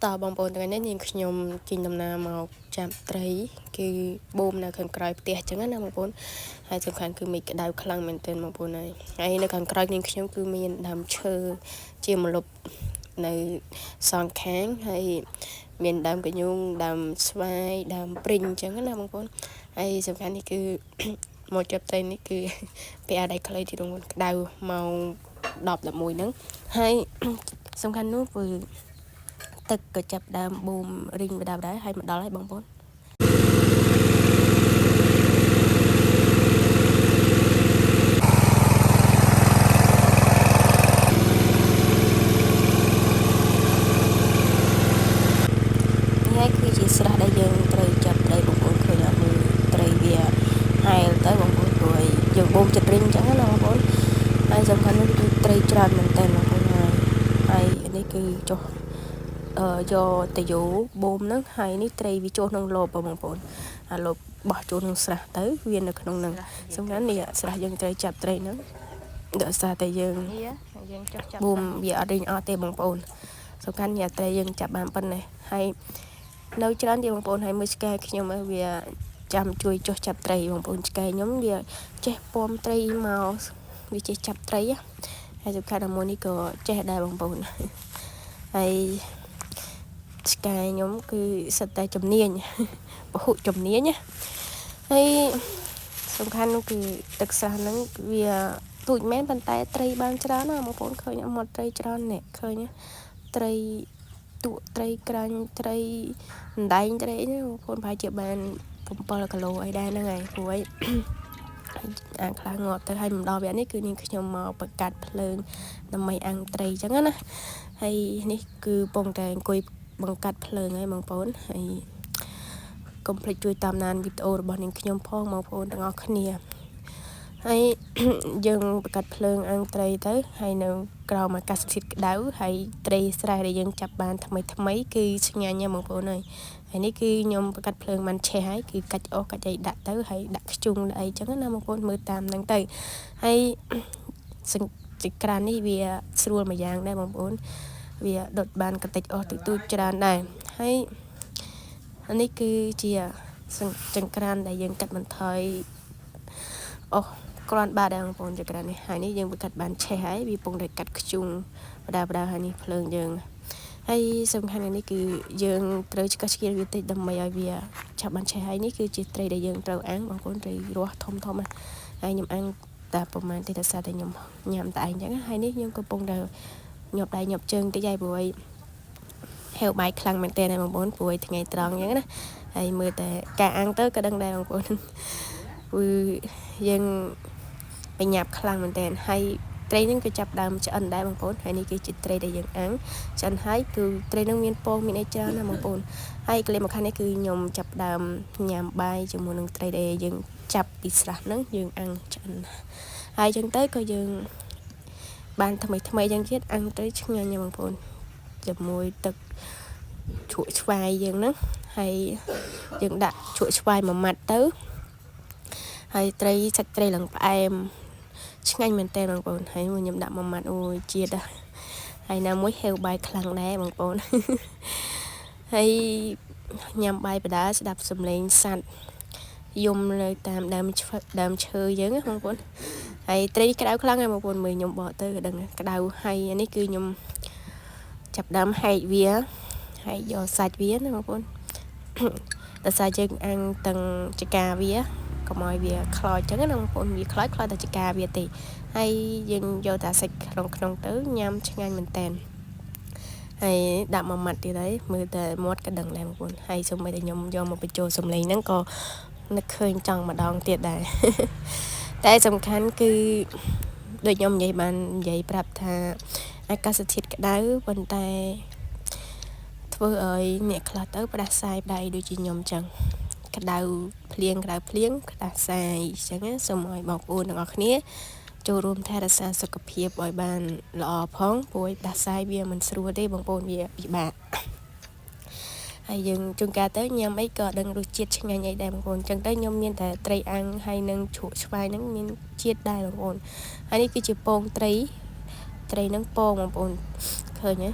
តើបងប្អូនថ្ងៃនេះនាងខ្ញុំជិះដំណើរមកចាប់ត្រីគឺបូមនៅខាងក្រោយផ្ទះអញ្ចឹងណាបងប្អូនហើយសំខាន់គឺមេឃក្តៅខ្លាំងមែនទែនបងប្អូនហើយហើយនៅខាងក្រោយនាងខ្ញុំគឺមានដើមឈើជាម្លប់នៅសងខាងហើយមានដើមកញូងដើមស្វាយដើមព្រីងអញ្ចឹងណាបងប្អូនហើយសំខាន់នេះគឺ មកចាប់ត្រីនេះគឺ ពាក់អាដៃខ្លីទីបងប្អូនក្តៅម៉ោង10 11ហ្នឹងហើយ សំខាន់នោះគឺទឹកក៏ចាប់ដើមបូមរីងបដាបដាហើយមកដល់ហើយបងប្អូន នេះហើយគឺជាស្រះដែលយើងត្រូវចាប់ត្រីបងប្អូនឃើញអត់មើលត្រីវាហែលទៅបងប្អូនព្រោះយើងបូមចិត្តរីងអញ្ចឹងណាបងប្អូនហើយសំខាន់នោះគឺត្រីច្រើនមែនតើបងប្អូនហើយហើយនេះគឺចុះអឺយកតយោបូមហ្នឹងហើយនេះត្រីវាចូលក្នុងលបបងប្អូនអាលបបោះចូលក្នុងស្រះទៅវានៅក្នុងហ្នឹងសំខាន់នេះស្រះយើងត្រូវចាប់ត្រីហ្នឹងដោយសារតែយើង នេះយើងចុះចាប់ បូមវាអត់រីងអស់ទេបងប្អូនសំខាន់ញ៉ាត្រីយើងចាប់បានប៉ុណ្ណេះហើយនៅច្រើនទៀតបងប្អូនហើយមើលឆ្កែខ្ញុំឲ្យវាចាំជួយចុះចាប់ត្រីបងប្អូនឆ្កែខ្ញុំវាចេះពំត្រីមកវាចេះចាប់ត្រីណាហើយសំខាន់ដល់មួយនេះក៏ចេះដែរបងប្អូនហើយឆ្កែខ្ញុំគឺសិតតែជំនាញ ពហុជំនាញណាហើយសំខាន់នោះគឺទឹកស្រះហ្នឹងវាទូចមែនប៉ុន្តែត្រីបានច្រើនណាបងប្អូនឃើញអត់មាត់ត្រីច្រើននេះឃើញទេត្រីតក់ត្រីក្រាញ់ត្រីអណ្ដែងត្រីអីហ្នឹងបងប្អូនប្រហែលជាបាន7គីឡូអីដែរហ្នឹងហើយព្រោះអី អាខ្លះងាប់ទៅហើយមិនដល់វគ្គនេះគឺនាងខ្ញុំមកបង្កាត់ភ្លើងដើម្បីអាំងត្រីអញ្ចឹងណាហើយនេះគឺពងតែអង្គុយបង្កាត់ភ្លើងហើយបងប្អូនហើយកុំភ្លេចជួយតាមដានវីដេអូរបស់នាងខ្ញុំផងបងប្អូនទាំងអស់គ្នាហើយ យើងបង្កាត់ភ្លើងអាំងត្រីទៅហើយនៅក្រោមអាកាសធាតុក្តៅហើយត្រីស្រែដែលយើងចាប់បានថ្មីថ្មីគឺឆ្ងាញ់ណាស់បងប្អូនហើយហើយនេះគឺខ្ញុំបង្កាត់ភ្លើងបានឆេះហើយគឺកាច់អស់កាច់អីដាក់ទៅហើយដាក់ខ្ជុងដាក់អីចឹងណាបងប្អូនមើលតាមហ្នឹងទៅហើយ សង្ចក្រាននេះវាស្រួលមួយយ៉ាងដែរបងប្អូនវាដុតបានកតិចអស់តិចតួចច្រើនដែរហើយអានេះគឺជាចង្ក្រានដែលយើងកាត់បន្ថយអស់គ្រាន់បាទដែរបងប្អូនចង្ក្រាននេះហើយនេះយើងវាកាត់បានឆេះហើយវាពងតែកាត់ខ្ជុងបដាបដាហើយនេះភ្លើងយើងហើយសំខាន់នេះគឺយើងត្រូវឆ្កឹះឆ្កៀលវាតិចដើម្បីឲ្យវាឆាប់បានឆេះហើយនេះគឺជាត្រីដែលយើងត្រូវអាំងបងប្អូនត្រីរស់ធំធំណាហើយខ្ញុំអាំងតែប្រហែលទេតែសារតែខ្ញុំញ៉ាំតែឯងចឹងហើយនេះខ្ញុំកំពុងតែញាប់ដៃញាប់ជើងតិចហើយព្រោះអីហេវបាយខ្លាំងមែនទែនហើយបងប្អូនព្រោះថ្ងៃត្រង់ចឹងណាហើយមើលតែការអាំងទៅក៏ដឹងដែរបងប្អូនគឺយើងបញ្ញាប់ខ្លាំងមែនទែនហើយត្រីហ្នឹងក៏ចាប់ដើមឆ្អិនដែរបងប្អូនហើយនេះគឺជាត្រីដែលយើងអាំងឆ្អិនហើយគឺត្រីហ្នឹងមានពងមានអីច្រើនណាស់បងប្អូនហើយកលិមកខាងនេះគឺខ្ញុំចាប់ដើមញ៉ាំបាយជាមួយនឹងត្រីដែលយើងចាប់ពីស្រះហ្នឹងយើងអាំងឆ្អិនហើយចឹងទៅក៏យើងបានថ្មីថ្មីចឹងទៀតអាំងត្រីឆ្ងាញ់ណាស់បងប្អូនជាមួយទឹកជ្រក់ឆ្វាយយើងហ្នឹងហើយយើងដាក់ជ្រក់ឆ្វាយមួយម៉ាត់ទៅហើយត្រីសាច់ត្រីឡើងផ្អែមឆ្ងាញ់មែនតើបងប្អូនហើយខ្ញុំដាក់មួយម៉ាត់អូយជាតិហើយណាមួយហេវបាយខ្លាំងដែរបងប្អូនហើយញ៉ាំបាយបដាស្ដាប់សំឡេងសត្វយំនៅតាមដើមដើមឈើយើងណាបងប្អូនហើយត្រីក្តៅខ្លាំងហើយបងប្អូនមើលខ្ញុំបកទៅក៏ដឹងក្តៅហើយនេះគឺខ្ញុំចាប់ដើមហែកវាហែកយកសាច់វាណាបងប្អូនដោយសារយើងអាំងទាំងចកាវាកុំឲ្យវាខ្លោចចឹងណាបងប្អូនវាខ្លោចខ្លោចតែចកាវាទេហើយយើងយកតែសាច់ក្នុងក្នុងទៅញ៉ាំឆ្ងាញ់មែនតើហើយដាក់មួយម៉ាត់ទៀតហើយមើលតែមាត់ក៏ដឹងដែរបងប្អូនហើយសូម្បីតែខ្ញុំយកមកបញ្ចូលសំឡេងហ្នឹងក៏នឹកឃើញចង់ម្ដងទៀតដែរតែសំខាន់គឺដូចខ្ញុំនិយាយបាននិយាយប្រាប់ថាអាកាសធាតុក្តៅប៉ុន្តែធ្វើឲ្យអ្នកខ្លះទៅផ្ដាសាយផ្ដាយដូចជាខ្ញុំចឹងក្តៅភ្លៀងក្តៅភ្លៀងផ្ដាសាយអញ្ចឹងណាសូមឲ្យបងប្អូនទាំងអស់គ្នាចូលរួមថែរក្សាសុខភាពឲ្យបានល្អផងព្រោះផ្ដាសាយវាមិនស្រួលទេបងប្អូនវាពិបាកហើយយើងជួនកាលទៅញ៉ាំអីក៏ដឹងរសជាតិឆ្ងាញ់អីដែរបងប្អូនអញ្ចឹងទៅខ្ញុំមានតែត្រីអាំងហើយនឹងជ្រក់ឆ្វាយហ្នឹងមានជាតិដែរបងប្អូនហើយនេះគឺជាពងត្រីត្រីហ្នឹងពងបងប្អូនឃើញទេ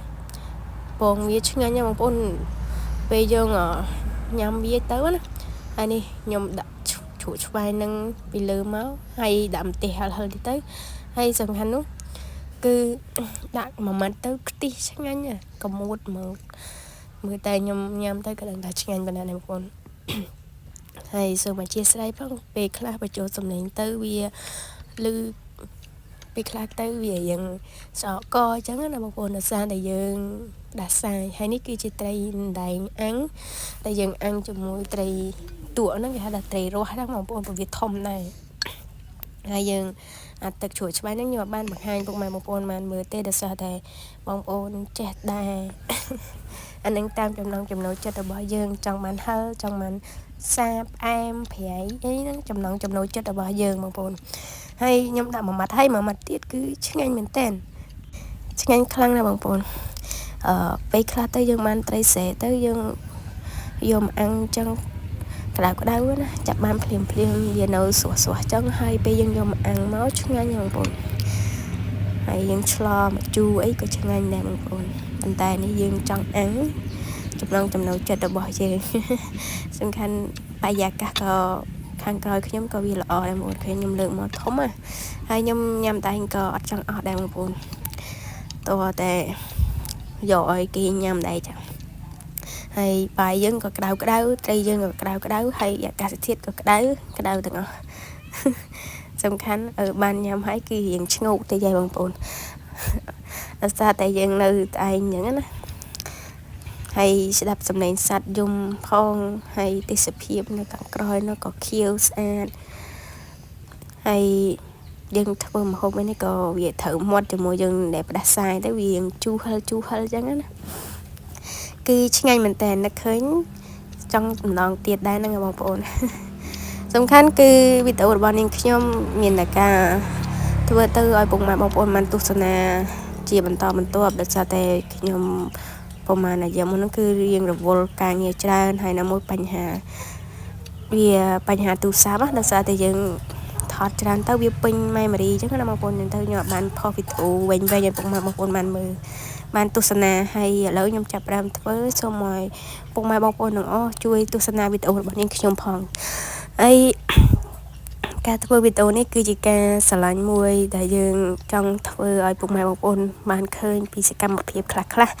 ពងវាឆ្ងាញ់ណាស់បងប្អូនពេលយើងញ៉ាំវាទៅណាហើយនេះខ្ញុំដាក់ជ្រក់ឆ្វែងនឹងពីលើមកហើយដាក់ម្ទេសហិលហិលតិចទៅហើយសំខាន់នោះគឺដាក់មួយម៉ាត់ទៅខ្ទិះឆ្ងាញ់កមួតមកមើលតែខ្ញុំញ៉ាំទៅក៏ដឹងថាឆ្ងាញ់ប៉ុណ្ណាដែរបងប្អូនហើយសូមអធិស្ឋានផងពេលខ្លះបញ្ចូលសំឡេងទៅវាឮពេលខ្លះទៅវាយ៉ាងស្រកកអញ្ចឹងណាបងប្អូនដោយសារតែយើងដាសាយហើយនេះគឺជាត្រីដែងអាំងដែលយើងអាំងជាមួយត្រីតក់ហ្នឹងគេហៅថាត្រីរស់ហ្នឹងបងប្អូនព្រោះវាធំដែរហើយយើងអាទឹកជ្រក់ឆ្វែងហ្នឹងខ្ញុំអត់បានបង្ហាញពុកម៉ែបងប្អូនបានមើលទេដោយសារតែបងប្អូនចេះដែរអានឹងតាមចំណង់ចំណូលចិត្តរបស់យើងចង់បានហឹរចង់បានសាផ្អែមប្រៃអីហ្នឹងចំណង់ចំណូលចិត្តរបស់យើងបងប្អូនហើយខ្ញុំដាក់មួយម៉ាត់ហើយមួយម៉ាត់ទៀតគឺឆ្ងាញ់មែនតើឆ្ងាញ់ខ្លាំងណាស់បងប្អូនអឺពេលខ្លះទៅយើងបានត្រីស្រែទៅយើងយកមកអាំងចឹងក្តៅក្តៅណាចាប់បានភ្លាមភ្លាមវានៅស្រស់ស្រស់ចឹងហើយពេលយើងយកមកអាំងមកឆ្ងាញ់បងប្អូនហើយយើងឆ្លមកជូរអីក៏ឆ្ងាញ់ដែរបងប្អូនប៉ុន្តែនេះយើងចង់អាំងចំណងចំណូលចិត្តរបស់យើងសំខាន់បរិយាកាសក៏ខាងក្រោយខ្ញុំក៏វាល្អដែរបងប្អូនឃើញខ្ញុំលើកមកធំណាហើយខ្ញុំញ៉ាំតែក៏អត់ចង់អស់ដែរបងប្អូនតោះតែយកឲ្យគេញ៉ាំដែរចឹងហើយបាយយើងក៏ក្តៅក្តៅត្រីយើងក៏ក្តៅក្តៅហើយអាកាសធាតុក៏ក្តៅក្តៅទាំងអស់សំខាន់បានញ៉ាំហើយគឺរៀងឆ្ងោកតិចហើយបងប្អូនដោយសារតែយើងនៅតែឯងអញ្ចឹងណាហើយស្ដាប់សំឡេងសត្វយំផងហើយទេសភាពនៅខាងក្រោយនោះក៏ខៀវស្អាតហើយយើងធ្វើម្ហូបនេះក៏វាត្រូវមាត់ជាមួយយើងដែលផ្ដាសាយទៅវាជូរហិលជូរហិលអញ្ចឹងណាគឺឆ្ងាញ់មែនតើនឹកឃើញចង់ម្ដងទៀតដែរហ្នឹងបងប្អូនសំខាន់គឺវីដេអូរបស់នាងខ្ញុំមានតែការធ្វើទៅឲ្យពុកម៉ែបងប្អូនបានទស្សនាជាបន្តបន្ទាប់ដោយសារតែខ្ញុំប្រហែលអាយុមុនហ្នឹងគឺរៀងរវល់ការងារច្រើនហើយនៅមួយបញ្ហាវាបញ្ហាទូរស័ព្ទដោយសារតែយើងថតច្រើនទៅវាពេញ memory អញ្ចឹងណាបងប្អូនទៅខ្ញុំអត់បានផុសវីដេអូវែងៗឲ្យពុកម៉ែបងប្អូនបានមើលបានទស្សនាហើយឥឡូវខ្ញុំចាប់ផ្ដើមធ្វើសូមឲ្យពុកម៉ែបងប្អូនទាំងអស់ជួយទស្សនាវីដេអូរបស់នាងខ្ញុំផងហើយការធ្វើវីដេអូនេះគឺជាការស្រឡាញ់មួយដែលយើងចង់ធ្វើឲ្យពុកម៉ែបងប្អូនបានឃើញពីសកម្មភាពខ្លះៗ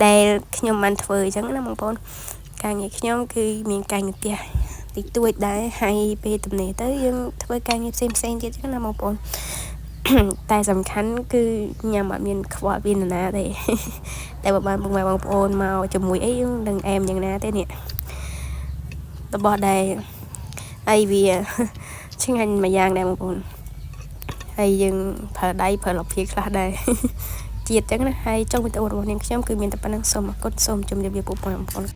ដែលខ្ញុំបានធ្វើអញ្ចឹងណាបងប្អូនការងារខ្ញុំគឺមានការងារផ្ទះតិចតួចដែរហើយពេលទំនេរទៅយើងធ្វើការងារផ្សេងផ្សេងទៀតអញ្ចឹងណាបងប្អូនតែសំខាន់គឺញ៉ាំអត់មានខ្វល់ពីនរណាទេតែបើបានពុកម៉ែបងប្អូនមកជាមួយអីនឹងអែមយ៉ាងណាទេនេះរបស់ដែលហើយវាឆ្ងាញ់មួយយ៉ាងដែរបងប្អូនហើយយើងប្រើដៃប្រើលភាខ្លះដែរជាតិចឹងណាហើយចុងវីដេអូរបស់នាងខ្ញុំគឺមានតែប៉ុណ្្នឹងសូមអរគុណសូមជម្រាបលាពុកម៉ែបងប្អូន។